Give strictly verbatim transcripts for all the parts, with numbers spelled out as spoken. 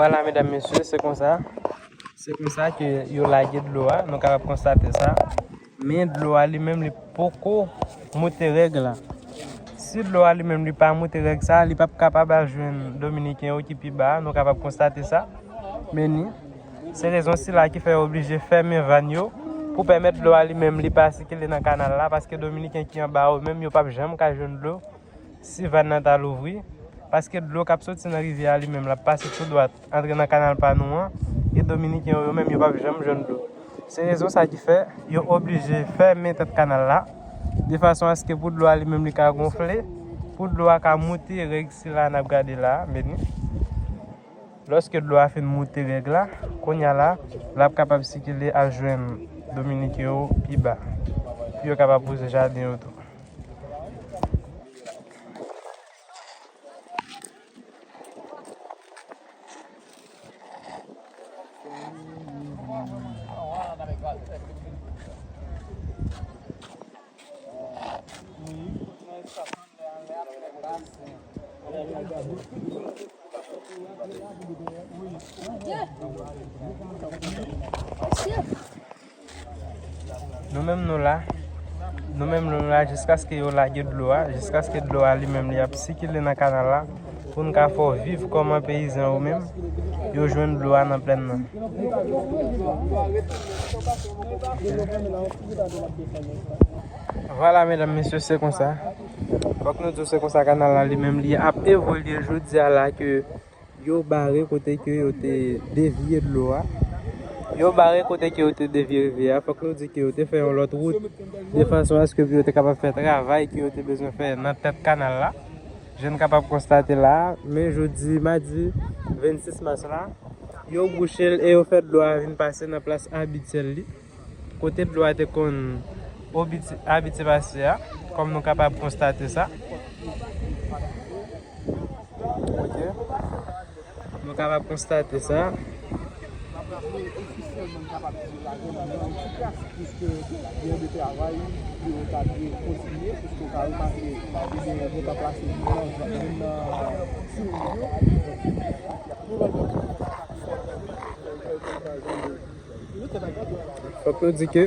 Vwala, medam, mesye, se konsa. Se konsa ke yo lage dlo a, nou kapab konstate sa. Men dlo a li menm, li poko moute règ la. Si dlo a li menm, li pa moute règ sa, li p ap kapab al jwenn Dominiken yo ki pi ba a, nou kapab konstate sa. Men ni, se rezon sila ki fè yo oblije fèmen vàn yo pou pèmèt dlo a li menm, li pa sikile nan kanal la, paske Dominiken ki anba yo menm, yo p ap janm ka jwenn dlo si vàn nan ta louvri, paske dlo k ap soti nan rivyè a li menm, l ap pase tou dwat antre nan kanal pa nou an, e Dominiken yo, yo menm, yo p ap janm jwenn dlo. Se rezon sa ki fè yo oblije fèmen tèt kanal la, de fason aske pou dlo a li menm li ka gonfle, pou dlo a ka moute règ sila n ap gade la, men ni. Lòske dlo a fin moute règ la, kounye a la, l ap kapab sikile al jwenn Dominiken yo pi ba, pou yo kapab wouze jaden yo tou. Nou menm nou la, nou menm nou la jiskaske yo lage dlo a, jiskaske dlo a li menm li ap sikile nan kanal la, pou n ka fè w viv kòman peyizan yo menm, yo jwenn dlo a nan plèn nan. Vwala, medam, mesye, se konsa. Fòk nou di w se konsa kanal la li menm li ap evolye jodi a la ke yo bare kote ke yo te devye dlo a. Yo bare kote ke yo te devye rivyè a. Fòk nou di ke yo te fè yon lòt wout de fason aske pou yo te kapab fè travay ke yo te bezwen fè nan tèt kanal la. Jan n kapab konstate la, men jodi madi vennsis mas la, yo bouche l e yo fè dlo a vin pase nan plas abityèl li. Kote dlo a te konn obiti-, abitye pase a, kòm nou kapab konstate sa. Ok. Nou kapab konstate sa. Fòk nou di ke,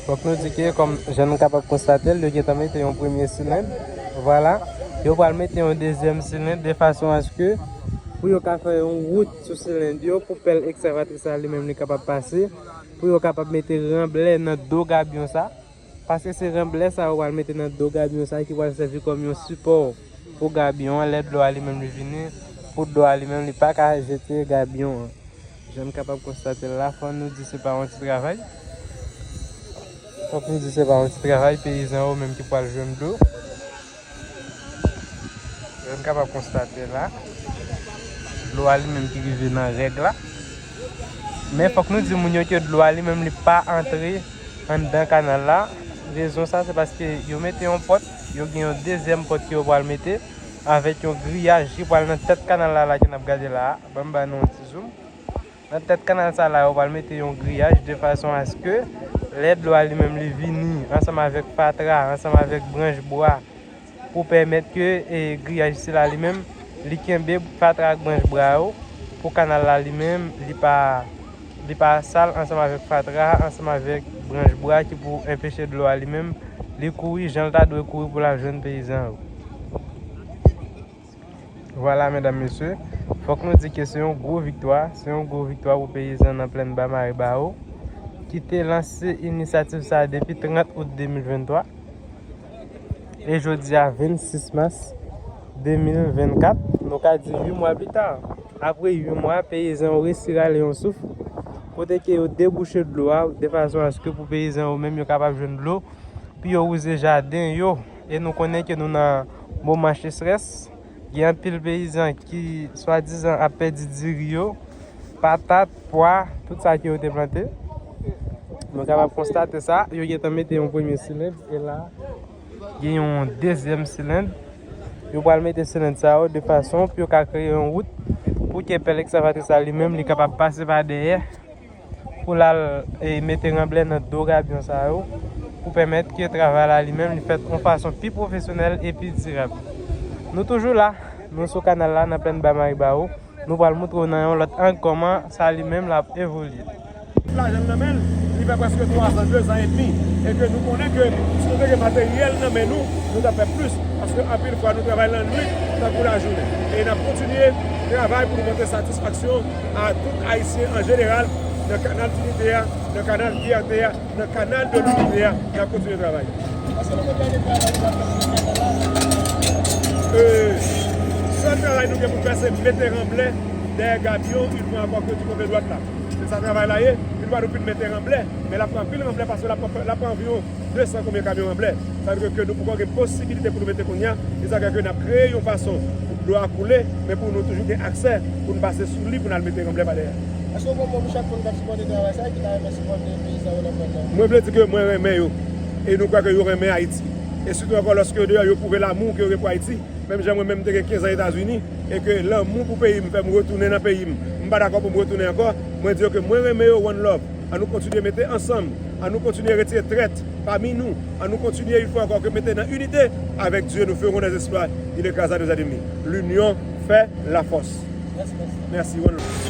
fòk nou di ke, kòm jan nou kapab konstate l, yo gentan mete yon premye silend. Vwala, yo pral mete yon dezyèm silend de fason aske pou yo ka fè yon wout sou silend yo, pou pèl ekskavatris la li menm li kapab pase, pou yo kapab mete ranblè nan do gabyon sa. Paske se ranblè sa yo pral mete nan do gabyon sa ki pral sèvi kòm yon sipò pou gabyon an, lè dlo a li menm li vini, pou dlo a li menm li pa ka jete gabyon an. Jan n kapab konstate l la, fò nou di se pa yon ti travay. Fòk nou di se pa yon ti travay, peyizan yo menm ki pral jwenn dlo. Jan n kapab konstate la, dlo a li menm ki rive nan règ la. Men fòk nou di moun yo ke dlo a li menm li pa antre anndan kanal la. Rezon sa se paske yo mete yon pòt, yo gen yon dezyèm pòt ke yo pral mete avèk yon griyaj ki pral nan tèt kanal la, la ke n ap gade la a. Ban m ba nou yon ti zoom. Nan tèt kanal sa la, yo pral mete yon griyaj de fason aske lè dlo a li menm li vini ansanm avèk fatra, ansanm avèk branch bwa, pou pèmèt ke, e, griyaj sila li menm, li kenbe fatra ak branch bwa yo, pou kanal la li menm, li pa, li pa sal ansanm avèk fatra, ansanm avèk branch bwa ki pou enpeche dlo a li menm, li kouri jan l ta dwe kouri pou l al jwenn peyizan yo. Vwala, medam, mesye, fòk nou di ke se yon gwo viktwa, se yon gwo viktwa pou peyizan nan plèn Ba Mare Bawo, ki te lanse inisyativ sa a depi trant out de mil venntwa. E jodi a, vennsis mas de mil vennkat, nou ka di uit mwa pita. Apre uit mwa, peyizan yo resi rale yon souf, kote ke yo debouche dlo a, de fason aske pou peyizan yo menm yo kapab jwenn dlo, pou yo wouze jaden yo. E nou konnen ke nou nan moman sechrès, gen anpil peyizan ki swadizan ap pèdi diri yo, patat, pwa, tout sa ke yo te plante. Nou kapab konstate sa, yo gentan mete yon premye silend, e la, gen yon dezyèm silend. Yo pral mete silend sa yo de fason pou yo ka kreye yon wout pou ke pèl ekskavatris la li menm, li kapab pase pa dèyè pou l al, e, mete ranblè nan do gabyon sa yo, pou pèmèt ke travay la li menm li fèt yon fason pi pwofesyonèl e pi dirab. Nou toujou la, Nou sou kanal la nan plèn Ba Maribawo. Nou pral montre w nan yon lòt ang kòman sa li menm l ap evolye. Tout lajan l nan men l, li fè prèske twa zan, de zan edmi. E ke nou konnen ke si nou te gen materyèl nan men nou, nou t ap fè plis. Paske anpil fwa nou travay lannwit tankou lajounen. E n ap kontinye travay pou nou pote satisfaksyon a tout Ayisyen an jeneral nan kanal Dinite a, nan kanal Fyète a, nan kanal de Linite a, n ap kontinye travay. Èske nou konn gade travay ki ap fèt nan kanal la? Euh, sèl travay nou gen pou n fè, se mete ranblè dèyè gabyon, yon fwa ankò ke di kote dwat la. Se sa travay la ye, yon fwa nou fin mete ranblè, men l ap pran anpil ranblè paske l ap pran, l ap pran anviwon de san konbyen kamyon ranblè. Sa vle di ke nou poko gen posibilite pou nou mete kounye a, e sa fè ke n ap kreye yon fason pou dlo a koule, men pou nou toujou gen aksè pou n pase sou li pou n al mete ranblè pa dèyè. Èske w gen yon mo pou chak moun k ap sipòte travay sa a, ki ta renmen sipòte peyizan yo nan pwent nan? Mwen vle di ke mwen renmen yo, e nou kwè ke yo renmen Ayiti. E sitou ankò lòske yo deyò, yo pwouve lanmou ke yo gen pou Ayiti. Menm jan mwen menm m te gen kenz an Etazini, e ke lanmou pou peyi m fè m retounen nan peyi m, m pa dakò pou m retounen ankò, mwen di yo ke mwen renmen yo, one love. An nou kontinye mete ansanm, an nou kontinye retire trèt pami nou, an nou kontinye yon fwa ankò ke mete nan inite. Avec Dieu, nous ferons des exploits, il écrasera nos ennemis. L'union fait la force. Mèsi, one love.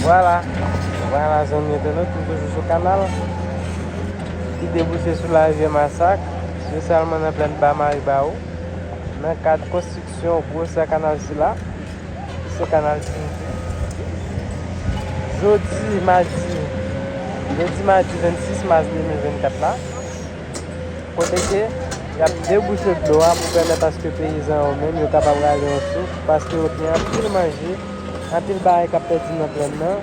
Vwala. Vwala, zanmi entènot, nou toujou sou kanal ki debouche sou larivyè Masak, espesyalman nan plèn Ba Maribawo, nan kad konstriksyon gwosè kanal sila. Se kanal Dinite. Jodi madi, jodi madi vennsis mas de mil vennkat la, kote ke y ap debouche dlo a pou pèmèt aske peyizan yo menm yo kapab rale yon souf, paske yo gen anpil manje, anpil bagay k ap pèdi nan plèn nan.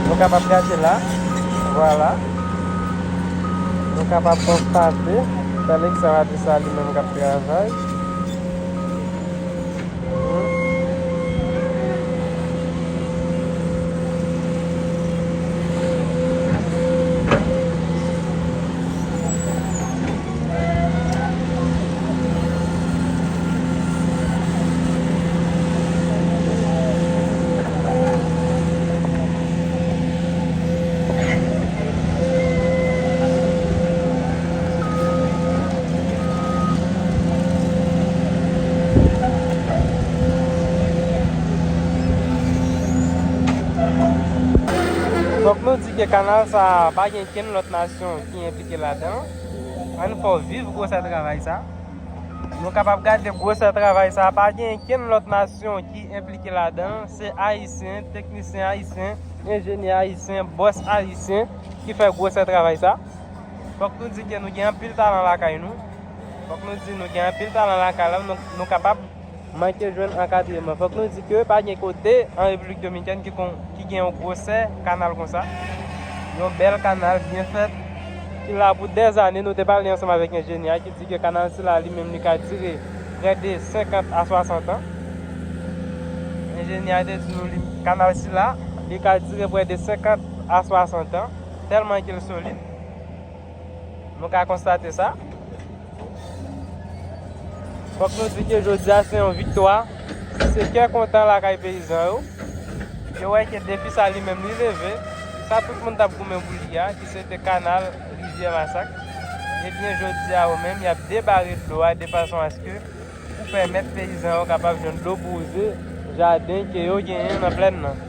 Nou kapab gade la, vwala. Nou kapab konstate, Felix Saradisa li menm k ap travay. Fòk nou di ke kanal sa a pa gen kenn lòt nasyon ki enplike ladan l. Ann fè w viv gwosè travay sa. Nou kapab gade gwosè travay sa. Pa gen kenn lòt nasyon ki enplike ladan l. Se Ayisyen, teknisyen ayisyen, enjenyè ayisyen, bòs ayisyen ki fè gwosè travay sa. Fòk nou di ke nou gen anpil talan lakay nou. Fòk nou di nou gen anpil talan lakay la. Nou, nou kapab manke jwenn ankadreman. Fòk nou di ke pa gen kote an Repiblik Dominikèn ki kon, ki gen yon gwosè kanal konsa. Yon bèl kanal byen fèt, ki la pou dèzane. Nou te pale ansanm avèk enjenyè a ki di ke kanal sila li menm li ka dire prè de senkant a swasant an. Enjenyè a te di nou li, kanal sila, li ka dire prè de senkant a swasant an, tèlman ke l solid. Nou ka konstate sa. Fòk nou di ke jodi a se yon viktwa. Se kè kontan lakay peyizan yo. Yo wè ke defi sa li menm li leve. Sa tout moun t ap goumen pou li a, ki se te kanal Rivyè Masak. Ebyen, jodi a yo menm, y ap debare dlo a de fason aske pou pèmèt peyizan yo kapab jwenn dlo pou wouze jaden ke yo genyen nan plèn nan.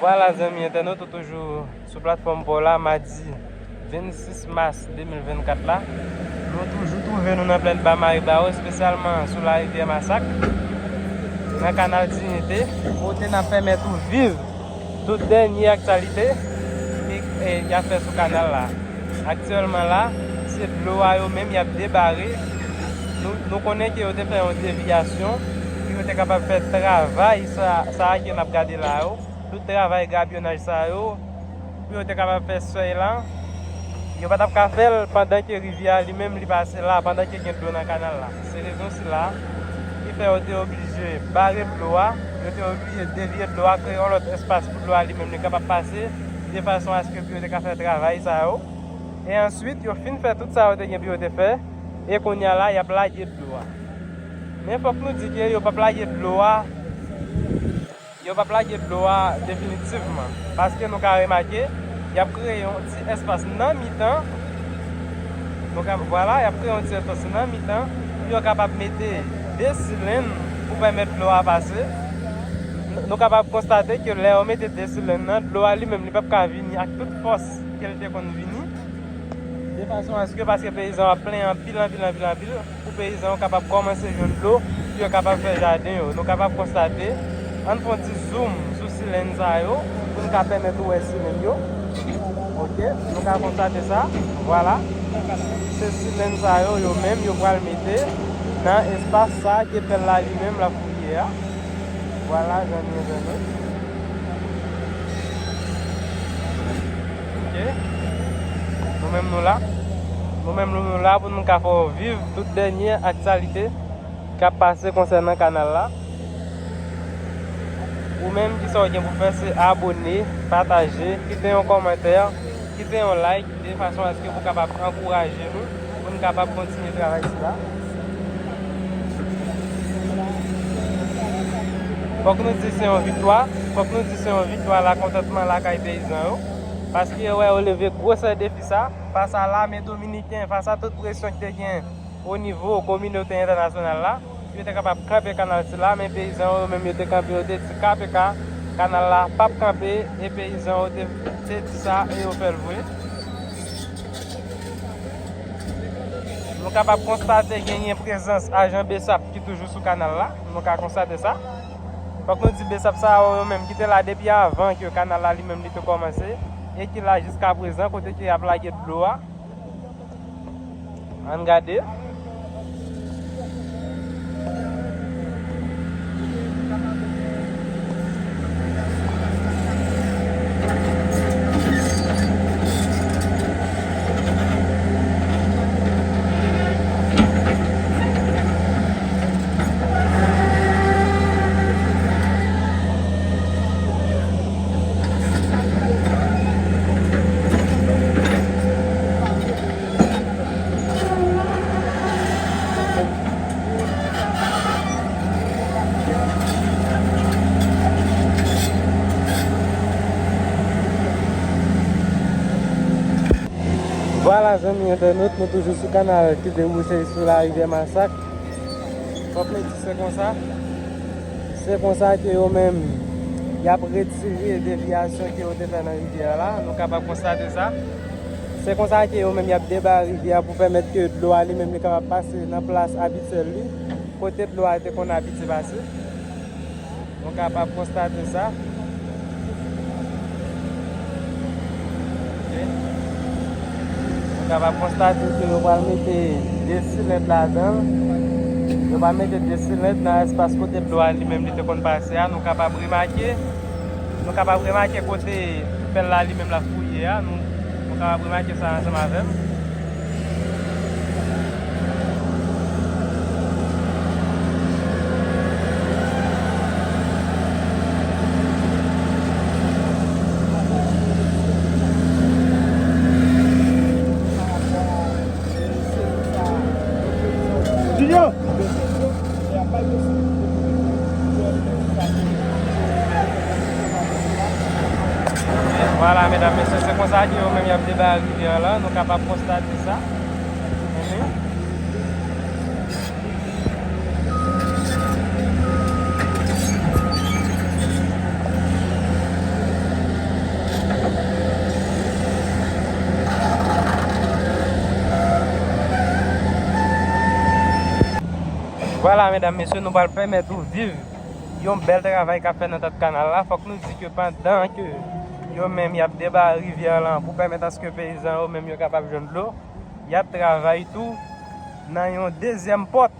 Vwala, zanmi entènot, ou toujou sou platfòm pa w la, madi vennsis mas de mil vennkat la. Nou toujou twouve nou nan plèn Ba Maribawo, espesyalman sou larivyè Masak, nan kanal Diyite, kote n ap pèmèt ou viv tout dènye aktyalite ke, e, y ap fè sou kanal la. Aktyèlman la, se dlo a yo menm y ap debare. Nou, nou konnen ke yo te fè yon devyasyon pou yo te kapab fè travay sa, sa a ke n ap gade la yo. Tout travay grabyonaj sa yo, pou yo te kapab fè sèy la, yo pa t ap ka fè l pandan ke rivyè a li menm li pase la, pandan ke gen dlo nan kanal la. Se rezon sila ki fè yo te oblije bare dlo a, yo te oblije devye dlo a, kreye yon lòt espas pou dlo a li menm li kapab pase, de fason aske pou yo te ka fè travay sa yo. E answit, yo fin fè tout sa yo te gen pou yo te fè, e kounye a la, y ap lage dlo a. Men fòk nou di ke yo p ap lage dlo a, yo p ap lage dlo a definitivman. Paske nou ka remake, y ap kreye yon ti espas nan mitan. Nou ka, vwala, y ap kreye yon ti espas nan mitan pou yo kapab mete de silenn pou pèmèt dlo a pase. N-, nou kapab konstate ke lè yo mete de silenn nan, dlo a li menm, li p ap ka vini ak tout fòs ke l te konn vini. De fason aske, paske peyizan yo ap plenyen anpil, anpil, anpil, anpil, pou peyizan yo kapab kòmanse jwenn dlo, pou yo kapab fè jaden yo. Nou kapab konstate, ann fè yon ti zoom sou silenn sa yo, pou n ka pèmèt ou wè silenn yo. Oke, nou ka konstate sa, vwala. Se silenn sa yo, yo menm, yo pral mete nan espas sa ke pèl la li menm l ap fouye a. Vwala, zanmi entènot. Oke. Nou menm nou la. Nou menm nou, nou la pou nou ka fè w viv tout dènye aktyalite k ap pase konsènan kanal la. Ou menm, kisa w gen pou fè, se abone, pataje, kite yon kòmantè, kite yon like, de fason aske pou kapab ankouraje nou, pou n kapab kontinye travay sila. Fòk nou di se yon viktwa, fòk nou di se yon viktwa lakontantman lakay peyizan yo, paske yo wè yo leve gwosè defi sa, fas a lame dominiken, fas a tout presyon ki te gen o nivo kominote entènasyonal la, pou yo te kapab kanpe kanal sila, men peyizan yo menm yo te kanpe, yo te di K P K, kanal la p ap kanpe, e peyizan yo te, te di sa, e yo fè l vre. Nou kapab konstate genyen prezans ajan BSAP ki toujou sou kanal la, nou ka konstate sa. Fòk nou di BSAP sa yo, yo menm ki te la depi avan ke kanal la li menm li te kòmanse, e ki la jiska prezan, kote ke y ap lage dlo a. Ann gade. Vwala, zanmi entènot, nou toujou sou kanal ki deboche sou larivyè Masak. Fòk nou di se konsa. Se konsa ke yo menm, y ap retire devyasyon ke yo te fè nan rivyè a la. Nou kapab konstate sa. Se konsa ke yo menm, y ap debare rivyè a pou pèmèt ke dlo a li menm li kapab pase nan plas abityèl li, kote dlo a te konn abitye pase. Nou kapab konstate sa. Ok. Nou kapab konstate ke yo pral mete de silèd ladan l. Yo pral mete de silèd nan espas kote dlo a li menm li te konn pase a. Nou kapab remake, nou kapab remake kote pèl la li menm la fouye a. Nou, nou kapab remake sa ansanm avè m. Junior! Vwala, medam, mesye, se konsa ke yo menm y ap debare rivyè a la. Nou kapab konstate sa. Mhm. Vwala, medam, mesye, nou pral pèmèt ou viv yon bèl travay k ap fèt nan tèt kanal la. Fòk nou di ke pandan ke yo menm y ap debare rivyè lan pou pèmèt aske peyizan yo menm yo kapab jwenn dlo, y ap travay tou nan yon dezyèm pòt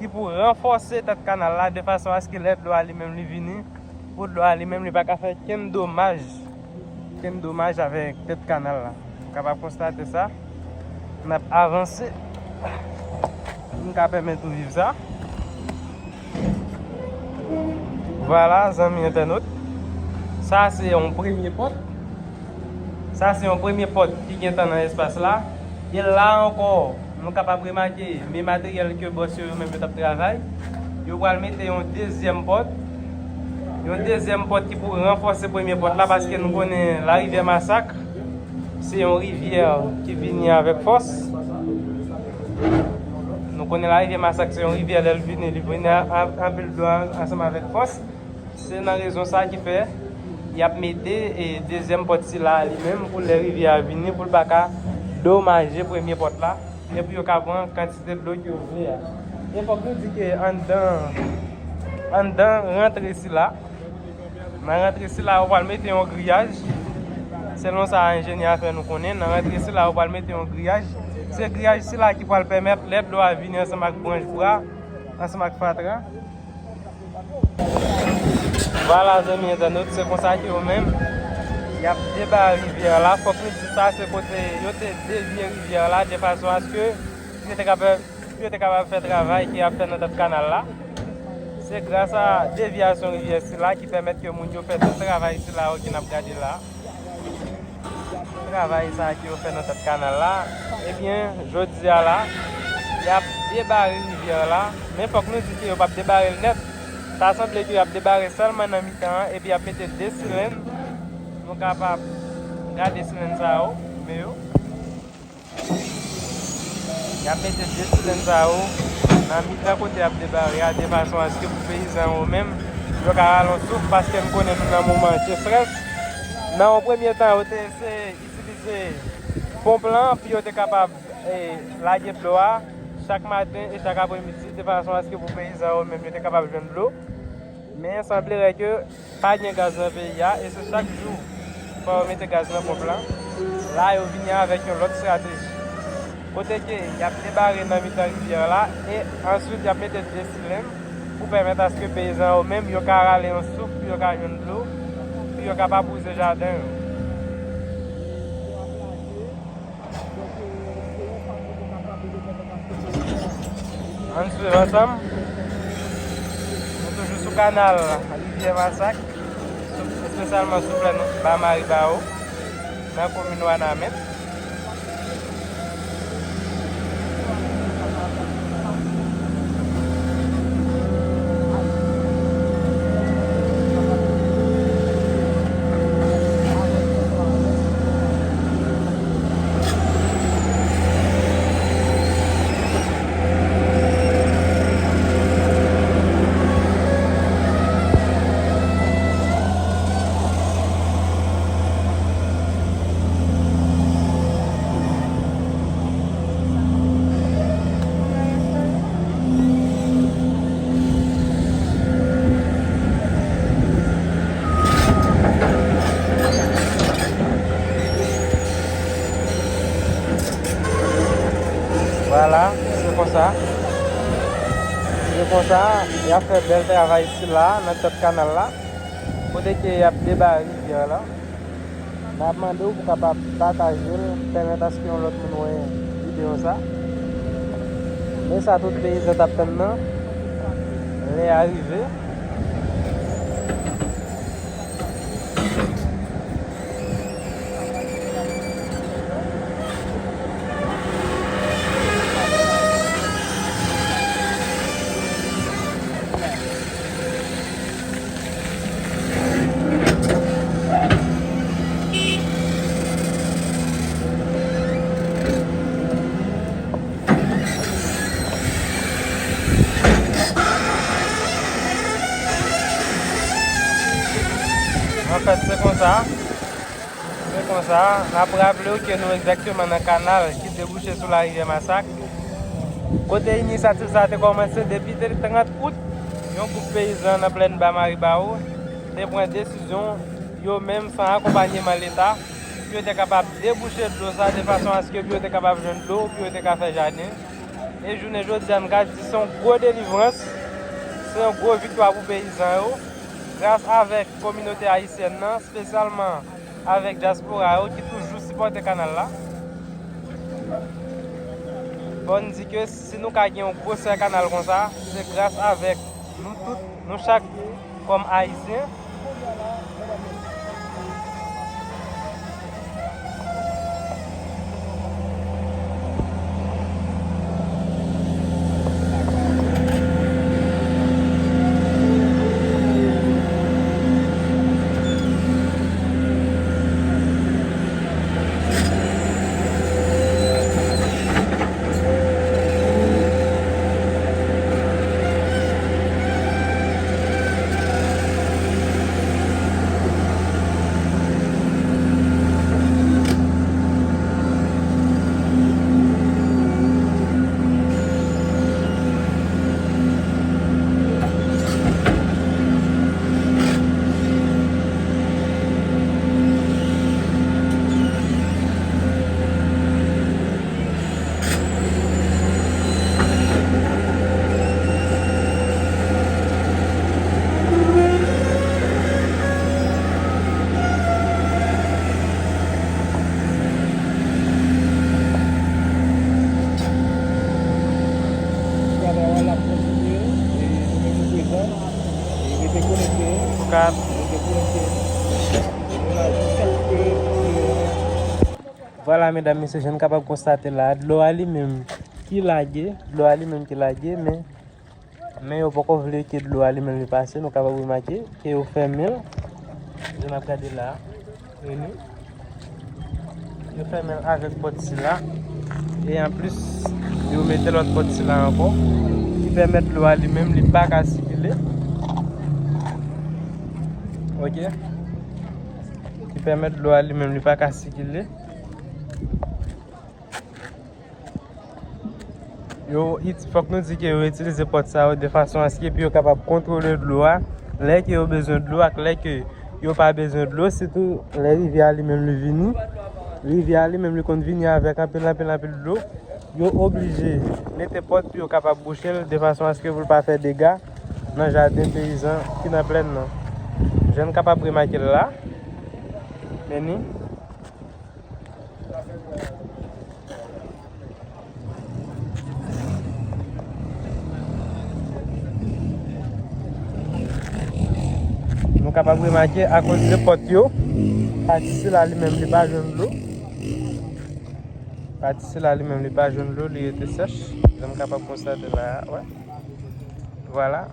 ki pou ranfòse tèt kanal la, de fason aske lè dlo a li menm li vini, pou dlo a li menm li pa ka fè kenn domaj, kenn domaj avèk tèt kanal la. Ou kapab konstate sa. N ap avanse. M ka pèmèt ou viv sa. Vwala, zanmi entènot. Sa se yon premye pòt. Sa se yon premye pòt ki gentan nan espas la. E la ankò, nou kapab remake men materyèl ke bòs yo, yo menm yo t ap travay. Yo pral mete yon dezyèm pòt. Yon dezyèm pòt ki pou ranfòse premye pòt la, paske nou konnen larivyè Masak, se yon rivyè ki vini avèk fòs. Nou konnen larivyè Masak, se yon rivyè, lè l vini, li vini a, a, anpil dlo an, ansanm avèk fòs. Se nan rezon sa ki fè y ap mete, e, dezyèm pòt sila a li menm pou lè rivyè a vini, pou l pa ka domaje premye pòt la, e pou yo ka pran kantite dlo ke yo vle a. E fòk nou di ke anndan, anndan rantre sila, nan rantre sila, yo pral mete yon griyaj. Selon sa enjenyè a fè nou konnen, nan rantre sila, yo pral mete yon griyaj. Se griyaj sila ki pral pèmèt lè dlo a vini ansanm ak branch bwa, ansanm ak fatra. Vwala, zanmi entènot, se konsa ke yo menm, y ap debare rivyè la. Fòk nou di sa, se kote yo te devye rivyè la, de fason aske yo te kapab, yo te kapab fè travay ke y ap fè nan tèt kanal la. Se gras a devyasyon rivyè sila ki pèmèt ke moun yo fè tout travay sila yo ke n ap gade la. Travay sa a ke yo fè nan tèt kanal la, ebyen, jodi a la, y ap debare rivyè la, men fòk nou di ke yo p ap debare l nèt. Sa sanble ke y ap debare sèlman nan mitan an, epi y ap mete de silenn. Nou kapab gade silenn sa yo, men yo. Y ap mete de silenn sa yo nan mitan kote y ap debare a, de fason aske pou peyizan yo menm, yo ka rale yon souf, paske n konnen nou nan moman secherès. Nan yon premye tan, yo te eseye itilize ponp lan, pou yo te kapab, e, lage dlo a chak maten e chak apremidi, de fason aske pou peyizan yo menm, yo te kapab jwenn dlo. Men sanblere ke pa gen gaz nan peyi a, e se chak jou Yo mete gaz nan ponp la. La, yo vini avèk yon lòt estrateji. Kote ke y ap debare nan mitan rivyè la, e answit y ap mete de silenn pou pèmèt aske peyizan yo menm yo ka rale yon souf, pou yo ka jwenn dlo, pou yo kapab wouze jaden yo. Ann swiv ansanm. Nou toujou sou kanal Rivyè Masak, espesyalman sou plèn Ba Maribawo, nan komin Wanament. Vwala, se konsa. Se konsa, y ap fè bèl travay sila nan tèt kanal la. Kote ke y ap debare rivyè la. N ap mande w pou w kapab pataje l, pèmèt aske yon lòt moun wè videyo sa. Men sa tout peyizan t ap tann nan, lè a rive. Anfèt, se konsa. Se konsa, n ap raple w ke nou egzakteman nan kanal ki debouche sou larivyè Masak. Kote inisyativ sa a te kòmanse depi te trant out, yon gwoup peyizan nan plèn Ba Maribawo te pran desizyon, yo menm san akonpanyeman Leta, pou yo te kapab debouche dlo sa a de fason aske pou yo te kapab jwenn dlo, pou yo te ka fè jaden. E jounen jodi a, n ka di se yon gwo delivrans, se yon gwo viktwa pou peyizan yo, gras avèk kominote ayisyèn nan, espesyalman avèk dyaspora yo ki toujou sipòte kanal la. Fò n di ke si nou ka gen yon gwosè kanal konsa, se gras avèk nou tout, nou chak kòm Ayisyen. Travay la ap kontinye, e nou menm nou prezan, e rete konekte, rete konekte. E nou la jiskaske Vwala, medam, mesye, jan n kapab konstate la, dlo a li menm ki lage, dlo a li menm ki lage, men, men yo poko vle ke dlo a li menm li pase, nou kapab remake ke yo fèmen l. Jan n ap gade la, vini. Yo fèmen l avèk pòt sila. E anplis, yo mete lòt pòt sila ankò, ki pèmèt dlo a li menm li pa ka sikile. Ok. Ki pèmèt dlo a li menm li pa ka sikile. Yo, it-, fòk nou di ke yo itilize pòt sa yo de fason aske pou yo kapab kontwole dlo a, lè ke yo bezwen dlo ak lè ke Yo pa bezwen dlo, sitou lè rivyè a li menm li vini. Rivyè a li menm li konn vini avèk anpil, anpil, anpil dlo. Yo oblije mete pòt pou yo kapab bouche l de fason aske pou l pa fè dega nan jaden peyizan ki nan plèn nan. Jan n kapab remake l la, men ni Nou kapab remake akoz de pòt yo, pati sila li menm li pa jwenn dlo. Pati sila li menm li pa jwenn dlo, li rete sèch. Jan m kapab konstate la a, wè. Vwala.